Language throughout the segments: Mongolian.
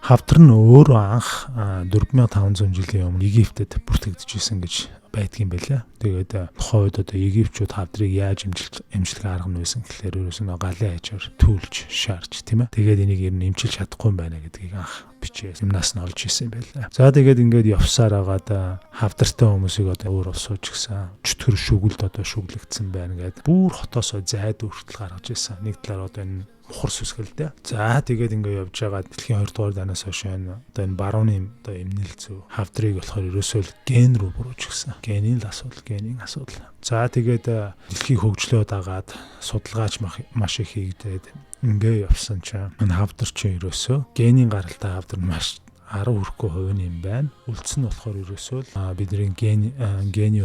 Хавдар нь өөрөө анх 4500 жилийн өмнө Египтэд бүртгэгдэж исэн гэж байдгийн байлаа. Тэгээд тухайн үед одоо Египтчүүд хавдрыг яаж эмчлэх арга нь байсан гэхлээр ерөөсөө галын хажаар түүлж шаарч, тийм ээ. Тэгээд энийг ер нь эмчилж чадахгүй юм байна гэдгийг анх бичээ юмнаас нь олж исэн юм байлаа. За, тэгээд ингээд явсаар агаад хавдартай хүмүүсийг одоо өөр улсууд ч гэсэн чөтгөр шүгэлд одоо шүглэгдсэн байна гэдэг бүр хотоосоо зайд хүртэл гаргаж исэн. Нэг талаар одоо энэ мухар сүсгэл дээ. За, тэгээд ингээ явж байгаа дэлхийн 2 дугаар дайнаас хойш энэ одоо энэ барууны одоо эмнэл зүй хавдрыг болохоор ерөөсөө л ген рүү буруучсан. Генийн л асуудал, генийн асуудал. За, тэгээд дэлхийг хөгжлөө дагаад судалгаач маш их хийгдээд ингээ явсан чинь энэ хавдар чинь ерөөсөө генийн гаралтай хавдар маш 10 хүрэхгүй хувийн юм байна. Үлдсэн нь болохоор ерөөсөө л бидний гений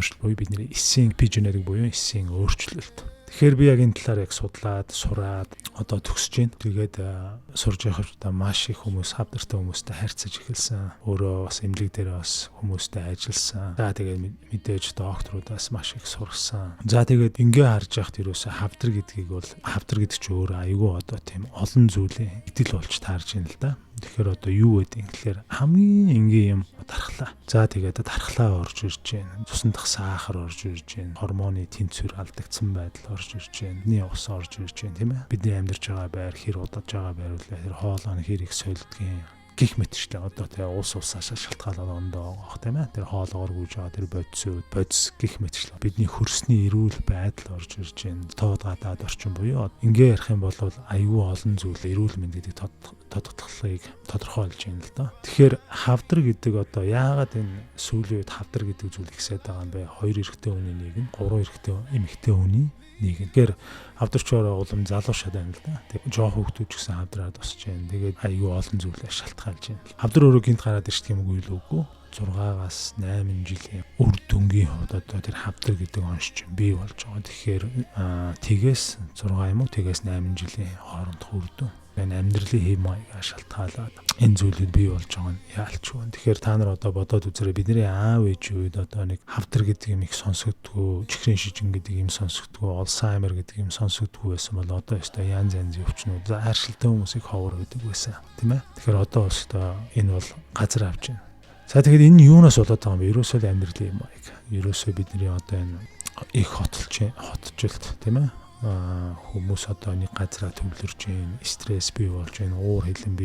өөрчлөлт буюу бидний эсийн эпигенетик буюу эсийн өөрчлөлт. Тэгэхээр би яг энэ талаар яг судлаад, сураад одоо төгсөж байна. Тэгээд сурж явах одоо маш их хүмүүс, хавдартай хүмүүстэй харьцаж эхэлсэн. Өөрөө бас эмнэлэг дээр бас хүмүүстэй ажилласан. За, тэгээд мэдээж докторудаас маш их сурсан. За, тэгээд ингээ харж байхад ерөөсө хавдар гэдгийг бол хавдар гэдэг чинь өөрөө айгүй одоо тийм олон зүйлийн идэл болж таарж байна л да. Тэгэхээр одоо юу гэдэг юм гэхлээр хамгийн энгийн юм дархлаа. За, тэгээд дархлаа орж ирж байна. Цусан дах сахар орж ирж байна. Гормоны тэнцвэр алдагдсан байдал орж ирж байна. Бидний ус орж ирж байна, тийм ээ. Бидний амьдарч байгаа байр хэр удаж байгаа байр үлээ, тэр хоолой нь хэр их солидгийн гих мэтчлээ одоо тэгээ улс улсаас шалтгаалаад ондоо байгаа, тийм ээ. Тэр хоолоогоор гүйж байгаа тэр бодисууд, бодис гих мэтчлээ. Бидний хөрсний эрүүл байдал орж ирж байна. Тоод гадаад орчин буюу ингээ ярих юм бол аюу олон зүйл эрүүл мэнд гэдэг тодотголыг тодорхойлж байна л да. Тэгэхээр хавдар гэдэг одоо яагаад энэ сүүлийн үед хавдар гэдэг зүйл ихсээд байгаа юм бэ? Хоёр эрэгтэй хүний нэг нь, гурван эрэгтэй эмэгтэй хүний нэг нь. Тэгэхээр хавдарчоор улам залуу шат байна л да. Тэгээд жоо хүүхдүүд ч гэсэн хавдраад босч байна. Тэгээд аюу олон зүйлээ шалтгаалж байна. Хавдар өөрөө гинт гараад ирчих юм уу үгүй 6-аас 8 жилийн үр дүнгийн хувьд одоо тэр хавдар гэдэг онш чинь бий болж байгаа. Тэгэхээр тэгээс 6 юм уу тэгээс 8 жилийн хоорондох үр дүн энэ амьдралын хэв маягаа шалтгаалаад энэ зүйлүүд бий болж байгаа нь яалчгүй. Тэгэхээр та нар одоо бодоод үзээрэй, бидний аав ээж үед одоо нэг хавдар гэдэг юм их сонсогддгоо, чихрийн шижин гэдэг юм сонсогддгоо, Алцгеймер гэдэг юм сонсогддгоо байсан бол одоо өстой янз янзын өвчнүүд, зааршилтай хүмүүсийг ховор байдаг байсан, тийм ээ. Тэгэхээр одоо өстой энэ бол газар авч байна. За, тэгэхээр энэ юунаас болоод байгаа юм бэ? Ерөөсөө л амьдралын юм маяг. Ерөөсөө бидний одоо энэ их хотжилт, тийм ээ, хүмүүс одоо нэг газараа төвлөрж гин, стресс бий болж гин, уур хилэн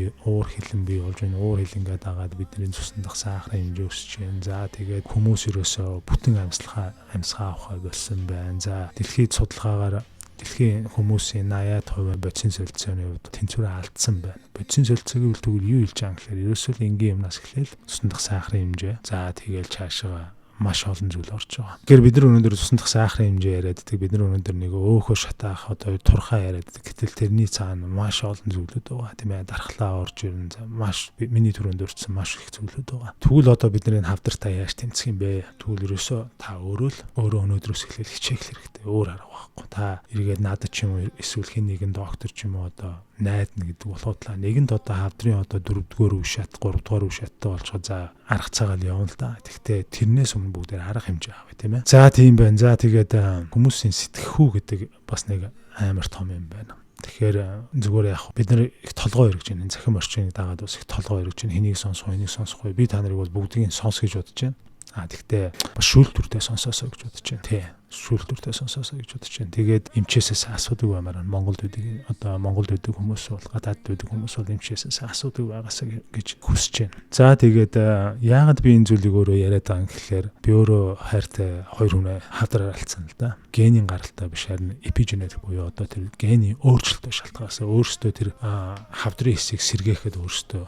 бий болж гин, уур хилэнгээ дагаад бидний цусан дах сахарын хэмжээ өсөж гин. За, тэгээд хүмүүс ерөөсөө бүтэн амьсгаа авахаа болсон байна. За, дэлхийд судалгаагаар дэлхийн хүмүүсийн 80% бодисын солилцооны хувьд тэнцвэрээ алдсан байна. Бодисын солилцоог үл тэгвэл юу хэлж байгаа юм гэхээр ерөөсөө л энгийн юмнаас эхлээл цусан дах сахарын хэмжээ. За, тэгэл цаашаа маш олон зүйл орж байгаа. Тэгэхээр бид нар өнөөдөр цусан дах сахарын хэмжээ яриад байдаг. Бид нар өнөөдөр нэг өөхөө шатаах одоо турхаа яриад байдаг. Гэтэл тэрний цаана маш олон зүйлүүд байгаа. Тийм ээ, дархлаа орж ирнэ. Маш миний түрүүнд дурдсан маш их зүйлүүд байгаа. Тэгвэл одоо бид нар энэ хавдартай яаж тэмцэх юм бэ? Тэгвэл ерөөсөө та өөрөө л өөрөө өнөөдрөөс эхлээл хичээх хэрэгтэй. Өөр арга байхгүй. Та эргээд надад ч юм уу эсвэл хэн нэгэн доктор ч юм уу одоо найдна гэдэг болоходлаа. Нэгэнд одоо хавдрын одоо дөрөвдүгээр үе шат, гуравдугаар үе шаттай болцоо, за, арга цагаал явна л да. Тэгтээ тэрнээс өмнө бүгдээр арга хэмжээ авъя, тийм ээ. За, тийм байна. За, тэгээд хүмүүсийн сэтгэхүй гэдэг бас нэг амар том юм байна. Тэгэхээр зүгээр яг бид нар их толгой эргэж байна. Цахим орчныг дагаад бас их толгой эргэж байна. Хэнийг сонсох, хэнийг сонсохгүй. Би та нарыг бол бүгдийг сонс гэж бодож байна. А тэгтээ бас шүүлтүртэй сонсоосоо гэж бодож байна. Тий, шүүлтүртэй сонсоосоо гэж бодож байна. Тэгээд эмчээсээс асуудаг баймаар Монголд байдаг, одоо Монголд байдаг хүмүүс бол, гадаад байдаг хүмүүс бол эмчээсээс асуудаг байгаасаа гэж хүсэж байна. За, тэгээд яагаад би энэ зүйлийг өөрөө яриад байгаа юм гэхлээр би өөрөө хайртай хоёр хүнээ хавдраар алдсан л да. Генийн гаралтай биш, харин эпигенетик буюу одоо тэр гений өөрчлөлтөд шалтгаалсан өөрсдөө тэр хавдрын хэсгийг сэргээхэд өөрсдөө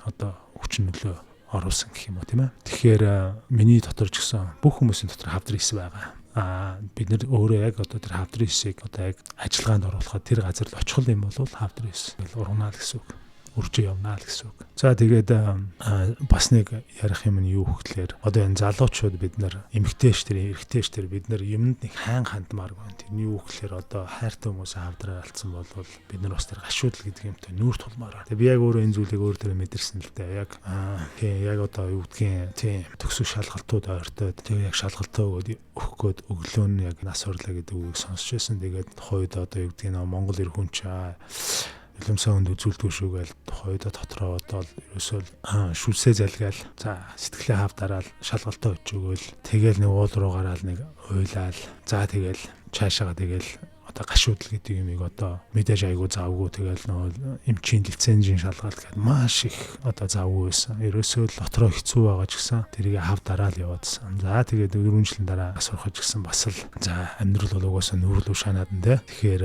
одоо хүчин нөлөө оруулсан гэх юм уу, тийм ээ. Тэгэхээр миний дотор ч гэсэн бүх хүмүүсийн дотор хавдрын эс байгаа. А бид нар өөрөө яг одоо тэр хавдрын эсийг одоо яг ажиллагаанд оруулахад тэр газар л очих юм бол хавдрын эс ургнаа л гэсэн үг, үржиж явнаа л гэсэн үг. За, тэгээд бас нэг ярих юм нь юу гэхлээр одоо энэ залуучууд бид нар эмэгтэйч тэр эрэгтэйч тэр бид нар юмд нэг сайн хандмаар байна. Тэрний юу гэхлээр одоо хайртай хүмүүсээ хавдраар алдсан бол бид нар бас тэр гашуудал гэдэг юмтай нүүр тулмаар байна. Тэгээ би яг өөрөө энэ зүйлийг өөр дээр мэдэрсэн л дээ. Яг тийм, яг одоо юу гэдгийг, тийм, төгсөх шалгалтууд ойртоод тэгээ яг шалгалтаа өгөөд өгөх гээд өглөө нь яг нас орлоо гэдэг үгийг сонсч байсан. Тэгээд тухайн үед одоо юу гэдгийг Монгол эр хүн чаа Нулимсаа хүнд үзүүлдэггүй шүү гээл тухайн үед дотроо бодоол ерөөсөө шүлсээ залгаал, за сэтгэлээ хав дараал шалгалтаа өчөөгөөл, тэгэл нэг уул руу гараал нэг уйлаал, за тэгэл цаашаага тэгэл одоо гашуудал гэдэг юмыг одоо мэдээж айгу завгүй, тэгэл нөгөө эмчийн лицензийн шалгалт гэдэг маш их одоо завгүй байсан. Ерөөсөө л дотроо хэцүү байгаа ч гэсэн тэрийг хав дараал яваадсан. За тэгээд 4 жилийн дараа сурах ч гэсэн бас л за амьдрал бол угаасаа нүүрлүү шанаад нь те. Тэгэхээр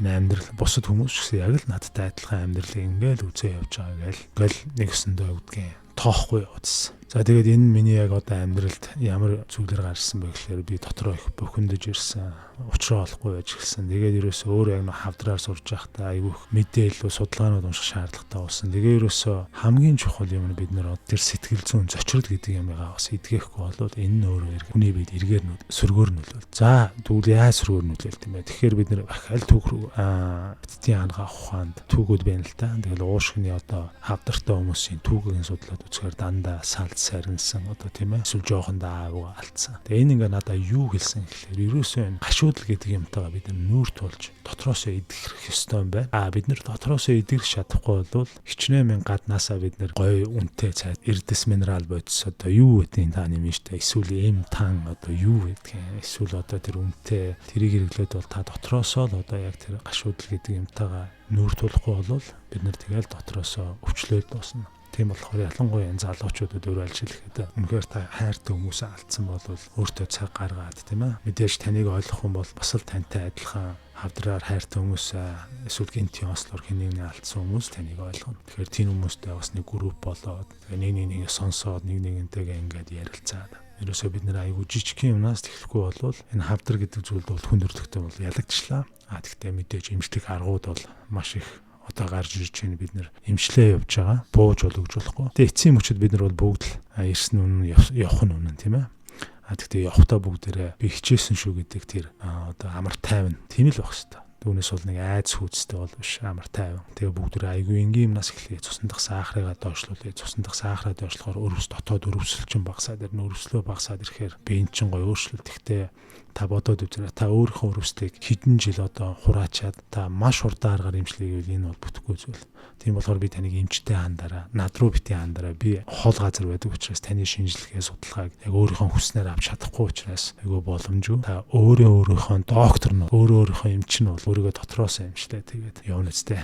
энэ амьдрал бусад хүмүүс ч гэсэн яг л надтай адилхан амьдралыг ингээл үзээ явж байгаа гээл ингээл нэг өсөндөө өгдгийн тоохгүй яваадсан. За тэгээд энэ миний яг одоо амьдралд ямар зүйлэр гарсан бэ гэхээр би дотроо их бухимдаж ирсэн. Учраа олохгүй байж эхэлсэн. Тэгээд ерөөсөө өөр яг нэг хавдраар сурж байхдаа айгүй их мэдээлэл судалгаанууд унших шаардлагатай болсон. Тэгээ ерөөсөө хамгийн чухал юм нь бид нар тэр сэтгэл зүйн зочрол гэдэг юмгаа бас эдгэхгүй болвол энэ нь өөрөө хүний биед эргээр сөргөөр нөлөөл. За тэгвэл яаж сөргөөр нөлөөлт юм бэ? Тэгэхээр бид нар аль түүх рүү битдийн ангаах ухаанд түүгүүд байна л та. Тэгэл уушгины одоо хавдартай хүмүүсийн түүхийг судлаад үзэхээр дандаа салд сарнсан одоо тийм ээ, эсвэл жоохон аавгаа алдсан. Тэгээ энэ ингээ надаа юу хэлсэн гэхээр ерөөсөө энэ гашуудал гэдэг юмтайгаа бид нар нүүр тулж дотроосоо эдгэрэх ёстой юм байна. А бид нар дотроосоо эдгэрэх чадахгүй бол хичнээн мэн гаднаасаа бид нар гоё үнэтэй цай, эрдэс минерал бодис одоо юу гэдгийг та нэмэн штэ, эсвэл эм тан одоо юу гэдгийг, эсвэл одоо тэр үнэтэй тэрийг хэрэглээд бол та дотроосоо л одоо яг тэр гашуудал гэдэг юмтайгаа нүүр тулахгүй бол бид нар тэгэл дотроосоо өвчлөөд дуусна. Тийм болохоор ялангуяа энэ залуучуудад өөр альж хэлэхэд үнэхээр та хайртай хүмүүсээ алдсан бол өөртөө цаг гаргаад тийм ээ. Мэдээж таныг ойлгох юм бол бас л тантай адилхан хавдраар хайртай хүмүүсээ эсвэл гинтийн ослоор хэнийг нэг алдсан хүмүүс таныг ойлгоно. Тэгэхээр тийм хүмүүстэй бас нэг групп болоод нэг нэг нэгээ сонсоод нэг нэгэнтэйгээ ингээд ярилцаад ерөөсөө бид нэр айгүй жижигхэн юмнаас эхлэхгүй болвол энэ хавдар гэдэг зүйлд бол хүн төрөлхтөө бол ялагдчихлаа. А тэгтээ мэдээж эмчлэх аргууд бол маш их одоо гарч ирж байна, бид нэр эмчлээ явж байгаа. Бууж бол өгж болохгүй. Тэгээ эцсийн мөчөд бид нар бол бүгд л ирсэн үнэн, явах нь үнэн тийм ээ. А тэгтээ явхдаа бүгдээрээ би хичээсэн шүү гэдэг тэр одоо амар тайван тийм л байх хэвээр. Түүнээс бол нэг айц хүүцтэй бол биш, амар тайван. Тэгээ бүгдээрээ айгүй энгийн юмнаас эхлэе. Цусан дах сахарыгаа доошлуулъя. Цусан дах сахараа доошлохоор өрөвс дотоод өрөвсөл чинь багасаад ирнэ. Өрөвслөө багасаад ирэхээр би эн чинь гоё өөрчлөлт. Гэхдээ та бодоод үзээрэй. Та өөрийнхөө өрөвслийг хэдэн жил одоо хураачаад та маш хурдан аргаар эмчлэе гэвэл энэ бол бүтэхгүй зүйл. Тийм болохоор би таныг эмчтэй хандараа, над руу бити хандараа. Би хол газар байдаг учраас таны шинжилгээ судалгааг яг өөрийнхөө хүснээр авч чадахгүй учраас айгүй боломжгүй. Та өөрөө өөрийнхөө доктор нь, өөрөө өөрийнхөө эмч нь бол өөрийгөө дотроос эмчлээ, тэгээд явна үстэй.